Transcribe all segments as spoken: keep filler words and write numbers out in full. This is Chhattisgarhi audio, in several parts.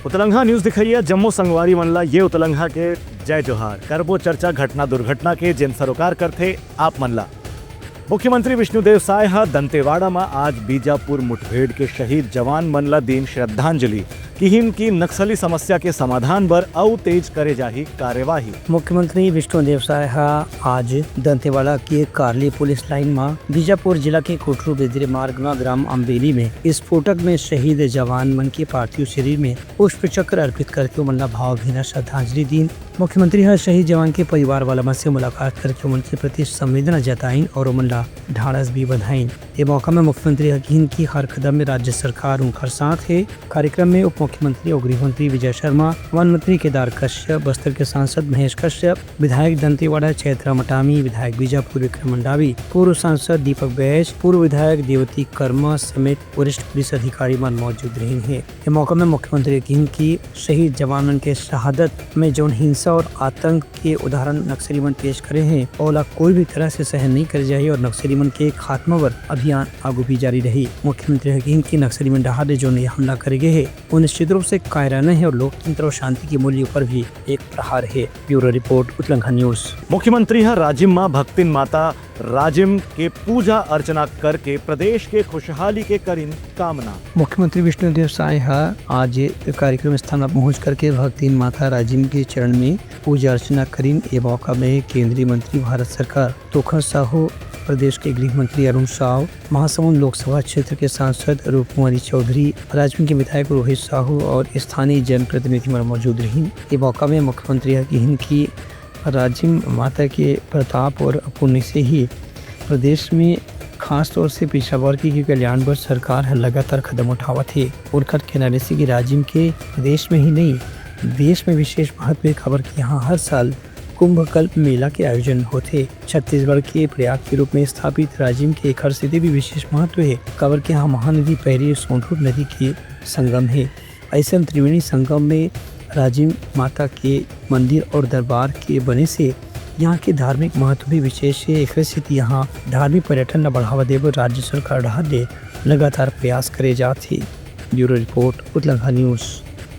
उतलंघा न्यूज दिखइया जम्मो संगवारी मन ला ये उतलंघा के जय जोहार। करबो चर्चा घटना दुर्घटना के, जेन सरोकार करथे आप मन ला। मुख्यमंत्री विष्णुदेव साय ह दंतेवाड़ा म आज बीजापुर मुठभेड़ के शहीद जवान मन ला दीन श्रद्धांजलि। किहिन कि नक्सली समस्या के समाधान बर अउ तेज करे जाही कार्यवाही। मुख्यमंत्री विष्णुदेव साय ह आज दंतेवाड़ा के कारली पुलिस लाइन म बीजापुर जिला के कोटरू बेदरे मार्ग म ग्राम अम्बेली में स्फोटक में शहीद जवान मन के पार्थिव शरीर में पुष्प चक्र अर्पित करके ओमन ला भावभीना श्रद्धांजलि दीन। मुख्यमंत्री ह शहीद जवान के परिवार वाला मन से मुलाकात करके ओमन के प्रति संवेदना जताइन और ओमन ला ढाढ़स भी बंधाइन। ये मौका में मुख्यमंत्री ह किहिन कि हर कदम में राज्य सरकार उनकर साथ हे। कार्यक्रम में उप मुख्यमंत्री और गृह मंत्री विजय शर्मा, वन मंत्री केदार कश्यप, बस्तर के सांसद महेश कश्यप, विधायक दंतेवाड़ा चैत्रा मटामी, विधायक बीजापुर विक्रम मंडावी, पूर्व सांसद दीपक बैज, पूर्व विधायक देवती कर्मा समेत वरिष्ठ पुलिस अधिकारी मन मौजूद रहिन हे। ये मौका में मुख्यमंत्री किहिन कि शहीद जवान मन के शहादत में जौन हिंसा और आतंक के उदाहरण नक्सली मन पेश करे हे, ओला कोई भी तरह से सहन नहीं करे जाही और नक्सली मन के खात्मा बर अभियान आगू भी जारी रही। मुख्यमंत्री ह किहिन कि नक्सली मन डहार ले जौन ये हमला करे गे हे, वो निश्चित रूप से कायराना हे और लोकतंत्र और शांति के मूल्य पर भी एक प्रहार हे। Bureau report, Utlangha news. मुख्यमंत्री ह राजिम म भक्तिन माता राजिम के पूजा अर्चना करके प्रदेश के खुशहाली के करिन कामना। मुख्यमंत्री विष्णुदेव साय ह आज कार्यक्रम स्थान म पहुंच करके भक्तिन माता राजिम के चरण में पूजा अर्चना करिन। ए मौका में केंद्रीय मंत्री भारत सरकार तोखा साहू, प्रदेश के गृह मंत्री अरुण साव, महासमुंद लोकसभा क्षेत्र के सांसद रूपकुमारी चौधरी, राजिम के विधायक रोहित साहू और स्थानीय जनप्रतिनिधि मन मौजूद रहिन। ए मौका में मुख्यमंत्री ह किहिन कि राजिम माता के प्रताप और पुण्य से ही प्रदेश में खास तौर से पिछड़ा वर्ग के कल्याण बर सरकार ह लगातार कदम उठावत हे। उनकर कहना रहिसे कि राजिम के प्रदेश में ही नहीं, देश में विशेष महत्व हे, काबर कि यहाँ हर साल कुंभ कल्प मेला के आयोजन होथे। छत्तीसगढ़ के प्रयाग के रूप में स्थापित राजिम के एखर सेती भी विशेष महत्व हे, काबर कि यहाँ महानदी पैरी और सोंढूर नदी के संगम हे। अइसन त्रिवेणी संगम में राजिम माता के मंदिर और दरबार के बने से यहाँ के धार्मिक महत्व भी विशेष हे। एखरे सेती यहाँ धार्मिक पर्यटन ला बढ़ावा देबर राज्य सरकार डहार ले लगातार प्रयास करे जात हे। Bureau report, Utlangha news.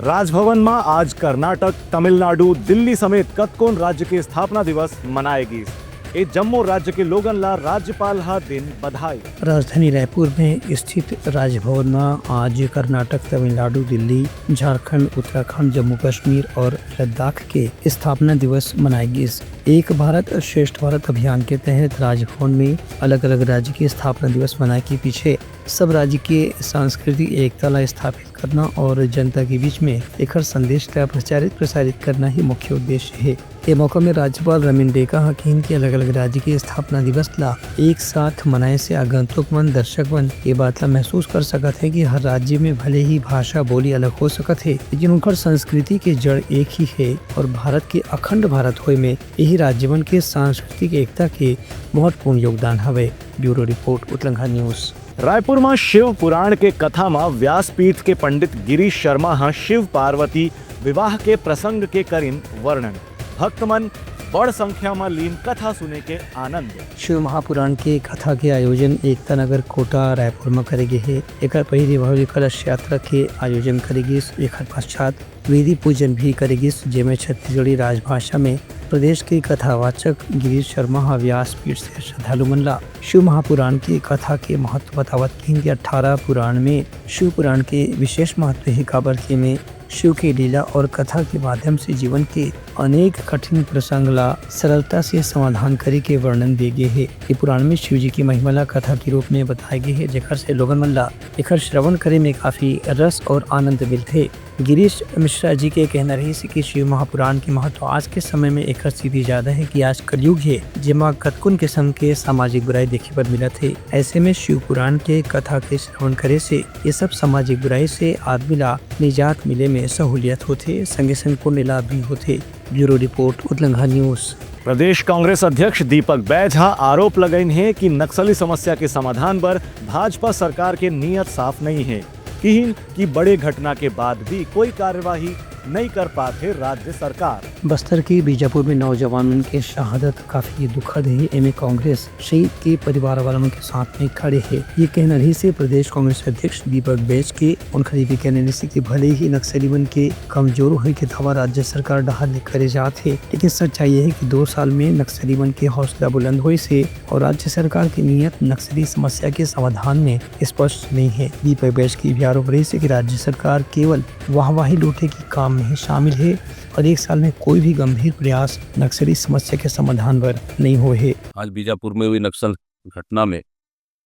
Raj Bhavan म आज कर्नाटक, तमिलनाडु, दिल्ली समेत कतकोन राज्य के स्थापना दिवस मनाए गिस। ए जम्मो राज्य के लोगन ला राज्यपाल ह दिन बधाई। राजधानी रायपुर में स्थित राजभवन म आज कर्नाटक, तमिलनाडु, दिल्ली, झारखंड, उत्तराखंड, जम्मू कश्मीर और लद्दाख के स्थापना दिवस मनाए गिस। एक भारत श्रेष्ठ भारत अभियान के तहत राजभवन में अलग-अलग राज्य के स्थापना दिवस मनाए के पीछे सब राज्य के सांस्कृतिक एकता ला स्थापित करना और जनता के बीच में एखर संदेश ला प्रचारित प्रसारित करना ही मुख्य उद्देश्य हे। ए मौका में राज्यपाल रमेन डेका ह किहिन कि अलग-अलग राज्य के स्थापना दिवस ला एक साथ मनाए से आगंतुक मन, दर्शक मन ये बात ला महसूस कर सकत हे कि हर राज्य में भले ही भाषा बोली अलग हो सकत हे, लेकिन उनकर संस्कृति के जड़ एक ही हे और भारत के अखंड भारत होए में यही राज्य मन के सांस्कृतिक एकता के महत्वपूर्ण योगदान हवे। Bureau report, Utlangha news. Raipur म शिव पुराण के कथा म व्यासपीठ के पंडित गिरीश शर्मा ह शिव पार्वती विवाह के प्रसंग के करिन वर्णन। भक्त मन बड़ संख्या म लीन कथा सुने के आनंद। शिव महापुराण के कथा के आयोजन एकता नगर कोटा रायपुर म करे गे हे। एकर पहिली भव्य कलश यात्रा के आयोजन करे गिस। एकर पश्चात वेदी पूजन भी करे गिस, जेमे छत्तीसगढ़ी राजभाषा में प्रदेश के कथावाचक गिरीश शर्मा ह व्यासपीठ से श्रद्धालु मन ला शिव महापुराण के कथा के महत्व बतावत किहिन कि अट्ठारह पुराण में शिव पुराण के विशेष महत्व हे, काबर के में शिव के लीला और कथा के माध्यम से जीवन के अनेक कठिन प्रसंग ला सरलता से समाधान करे के वर्णन दे गे हे। ये पुराण में शिव जी की महिमा ला कथा के रूप में बताए गे हे, जेकर से लोगन मन ला एकर श्रवण करे में काफी रस और आनंद मिलथे। गिरीश मिश्रा जी के कहना रहिस कि शिव महापुराण के महत्व आज के समय में एकर सेती ज्यादा हे कि आज कलयुग हे, जेमा कतकुन किसम के सामाजिक बुराई देखे बर मिलत हे। ऐसे में शिव पुराण के कथा के श्रवण करे से ये सब सामाजिक बुराई से आदमी ला निजात मिले में सहूलियत होथे, संगे संग पुण्य लाभ भी होथे। Bureau report, Utlangha news. प्रदेश कांग्रेस अध्यक्ष दीपक बैज ह आरोप लगाइन हे कि नक्सली समस्या के समाधान बर भाजपा सरकार के नीयत साफ नहीं हे। किहिन कि बड़े घटना के बाद भी कोई कार्यवाही नइ कर पाथे राज्य सरकार। बस्तर के बीजापुर में नौजवान मन के शहादत काफी दुखद हे। एमे कांग्रेस शहीद के परिवार वाला मन के साथ में खड़े हे। ये कहना रहिस हे प्रदेश कांग्रेस अध्यक्ष दीपक बैज के। उनकर ये भी कहना रहिस हे कि भले ही नक्सली मन के कमजोर होए के दावा राज्य सरकार डहार ले करे जात हे, लेकिन सच्चाई ये हे कि दो साल में नक्सली मन के हौसला बुलंद होइस हे और राज्य सरकार के नीयत नक्सली समस्या के समाधान में स्पष्ट नहीं हे। दीपक बैज के भी आरोप रहिस हे कि राज्य सरकार केवल वाहवाही लूटे के काम में ही शामिल हे और एक साल में कोई भी गंभीर प्रयास नक्सली समस्या के समाधान बर नहीं होए हे। आज बीजापुर में हुई नक्सल घटना में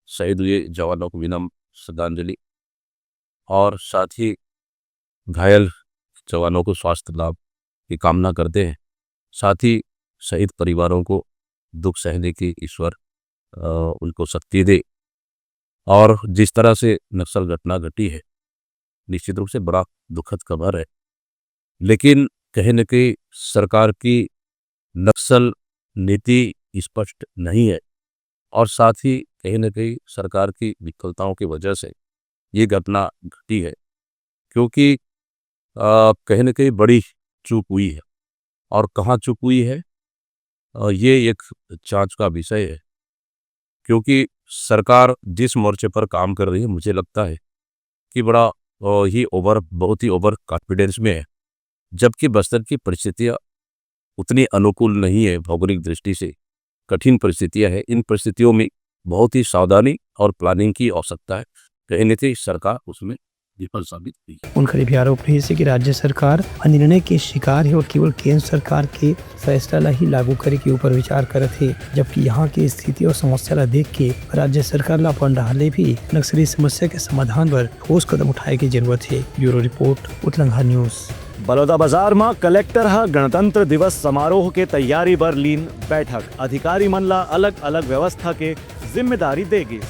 शहीद हुए जवानों को विनम्र श्रद्धांजलि और साथ ही घायल जवानों को स्वास्थ्य लाभ की कामना करते हैं। साथ ही शहीद परिवारों को दुख सहने की ईश्वर, अ, उनको शक्ति दे। और जिस तरह से नक्सल घटना घटी है, निश्चित रूप से बड़ा दुखद खबर है, लेकिन कहीं न कहीं सरकार की नक्सल नीति स्पष्ट नहीं है और साथ ही कहीं न कहीं सरकार की विफलताओं की वजह से ये घटना घटी है, क्योंकि, अ, कहीं न कहीं बड़ी चूक हुई है। और कहाँ चूक हुई है, अ, ये एक जांच का विषय है, क्योंकि सरकार जिस मोर्चे पर काम कर रही है, मुझे लगता है कि बड़ा, अ, ही ओवर, बहुत ही ओवर कॉन्फिडेंस में है, जबकि बस्तर की परिस्थितियां उतनी अनुकूल नहीं है, भौगोलिक दृष्टि से कठिन परिस्थितियां हैं। इन परिस्थितियों में बहुत ही सावधानी और प्लानिंग की आवश्यकता है। कहीं न कहीं सरकार उसमें विफल साबित हुई है। उनकर ये भी आरोप रहिस हे कि राज्य सरकार अनिर्णय के शिकार हे और केवल केंद्र सरकार के फैसला ला ही लागू करे के ऊपर विचार करत हे, जबकि यहाँ के स्थिति और समस्या ला देख के राज्य सरकार ला अपन डहार ले भी नक्सली समस्या के समाधान बर ठोस कदम उठाए के जरूरत हे। Bureau report, Utlangha news. Balodabazar म कलेक्टर ह गणतंत्र दिवस समारोह के तैयारी बर लीन बैठक, अधिकारी मन ला अलग-अलग व्यवस्था के जिम्मेदारी दे गिस।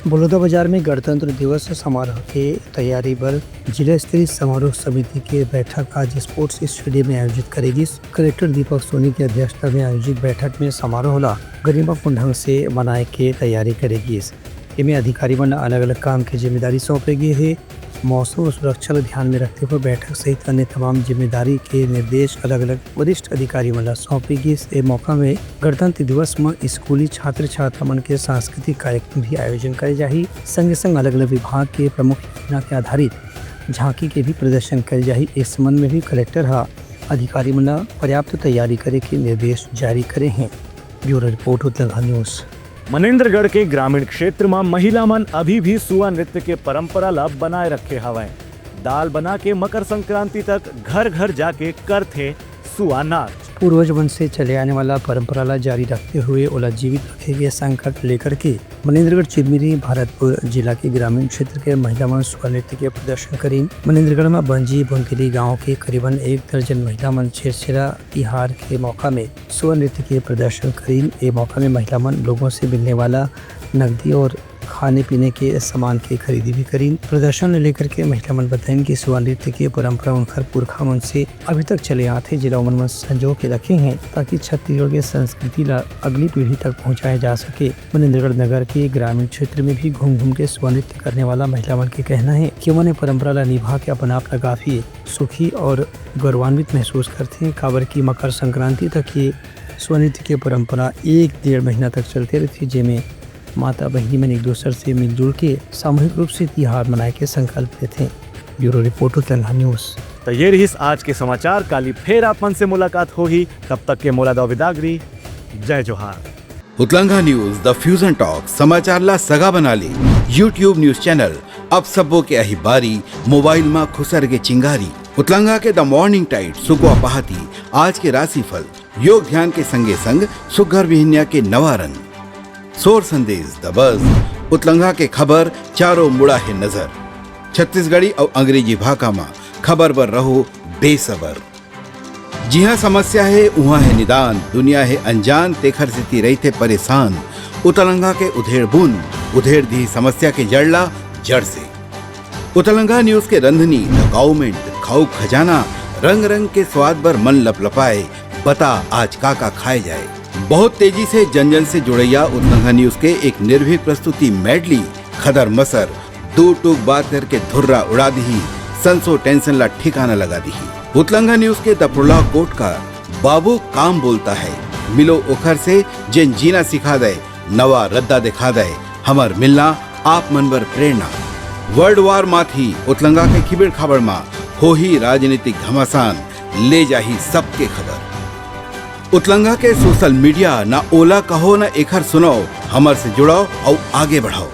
बलौदाबाजार में गणतंत्र दिवस समारोह के तैयारी बर जिला स्तरीय समारोह समिति के बैठक आज स्पोर्ट्स स्टेडियम में आयोजित करे गिस। कलेक्टर दीपक सोनी की अध्यक्षता में आयोजित बैठक में समारोह ला गरिमापूर्ण ढंग से मनाए के तैयारी करे गिस। एमे अधिकारी मन ला अलग-अलग काम के जिम्मेदारी सौंपे गे हे। मौसम और सुरक्षा ला ध्यान में रखते हुए बैठक सहित अन्य तमाम जिम्मेदारी के निर्देश अलग-अलग वरिष्ठ अधिकारी मन ला सौंपे गिस। ए मौका में गणतंत्र दिवस म स्कूली छात्र-छात्रा मन के सांस्कृतिक कार्यक्रम भी आयोजन करे जाही। संगे-संग अलग-अलग विभाग के प्रमुख योजना के आधारित झांकी के भी प्रदर्शन करे जाही। इस संबंध में भी कलेक्टर ह अधिकारी मन ला पर्याप्त तैयारी करे के निर्देश जारी करे हें। Bureau report, Utlangha news. Manendragarh के ग्रामीण क्षेत्र म महिला मन अभी भी सुआ नृत्य के परंपरा ला बनाए रखे हवय। दाल बना के मकर संक्रांति तक घर-घर जाके करथे सुआ नाच। पूर्वज मन से चले आने वाला परंपरा ला जारी रखते हुए ओला जीवित रखे के संकल्प लेकर के मनेंद्रगढ़ चिरमिरी भरतपुर जिला के ग्रामीण क्षेत्र के महिला मन सुआ नृत्य के प्रदर्शन करीन। मनेंद्रगढ़ म बंजी बोंदली गांव के करीबन एक दर्जन महिला मन छेरछेरा तिहार के मौका में सुआ नृत्य के प्रदर्शन करीन। ए मौका में महिला मन लोगों से मिलने वाला नकदी और खाने पीने के सामान के खरीदी भी करीन। प्रदर्शन ले लेकर के महिला मन बताइन कि सुआ नृत्य के परंपरा उनकर पुरखा मन से अभी तक चले आत हे, जेला ओमन मन संजो के रखे हें, ताकि छत्तीसगढ़ के संस्कृति ला अगली पीढ़ी तक पहुंचाया जा सके। मनेंद्रगढ़ नगर के ग्रामीण क्षेत्र में भी घूम घूम के सुआ नृत्य करने वाला महिला मन के कहना हे कि ओमन ए परंपरा ला निभा के अपन आप ला काफी सुखी और गौरवान्वित महसूस करथे, काबर कि मकर संक्रांति तक ये सुआ नृत्य के परंपरा एक डेढ़ महीना तक चलते रहिथे, जेमे माता बहिनी मन एक दूसर से मिलजुल के सामूहिक रूप से तिहार मनाए के संकल्प लेथे। Bureau report, Utlangha news. त ये रहिस आज के समाचार। काली फेर आप मन से मुलाकात होही, तब तक के मोला दव बिदागरी। जय जोहार। उतलंघा न्यूज, द फ्यूजन टॉक, समाचार ला सगा बना ले। YouTube न्यूज चैनल, अब सबो के अही बारी, मोबाइल मा खुसर के चिंगारी। उतलंघा के द मॉर्निंग टाइट, सुकवा पहाती, आज के राशिफल, योग ध्यान के संगे संग सुग्घर बिहनिया के नवा रंग। सोर संदेश, द बज, उतलंघा के खबर, चारों मुड़ा हे नजर। छत्तीसगढ़ी अउ अंग्रेजी भाखा मा खबर बर रहो बेसबर। जिहाँ समस्या हे, उहाँ हे निदान, दुनिया हे अनजान, तेखर सेती रहिथे परेशान। उतलंघा के उधेड़ बुन, उधेड़ दिही समस्या के जड़ ला जड़ से। उतलंघा न्यूज के रंधनी, द काउमेंट, खाऊ खजाना, रंग रंग के स्वाद बर मन लपलपाए, बता आज का का खाए जाए। बहुत तेजी से जन जन से जुड़ैया उतलंघा न्यूज के एक निर्भीक प्रस्तुति मेडली, खदर मसर, दू टूक बात करके धुर्रा उड़ा दिही, संसो टेंशन ला ठिकाना लगा दिही। उतलंगा न्यूज के दपरोला कोट का बाबू काम बोलता है। मिलो ओखर से जेन जीना सिखा दे, नवा रद्दा दिखा दे। हमर मिलना आप मन बर प्रेरणा। वर्ल्ड वार माथी उतलंगा के खिबेड़ खाबड़ मा होही राजनीतिक घमासान, ले जाही सबके खबर। उतलंगा के सोशल मीडिया ना ओला कहो ना एखर सुनाओ, हमर से जुड़ाओ अउ आगे बढ़ाओ।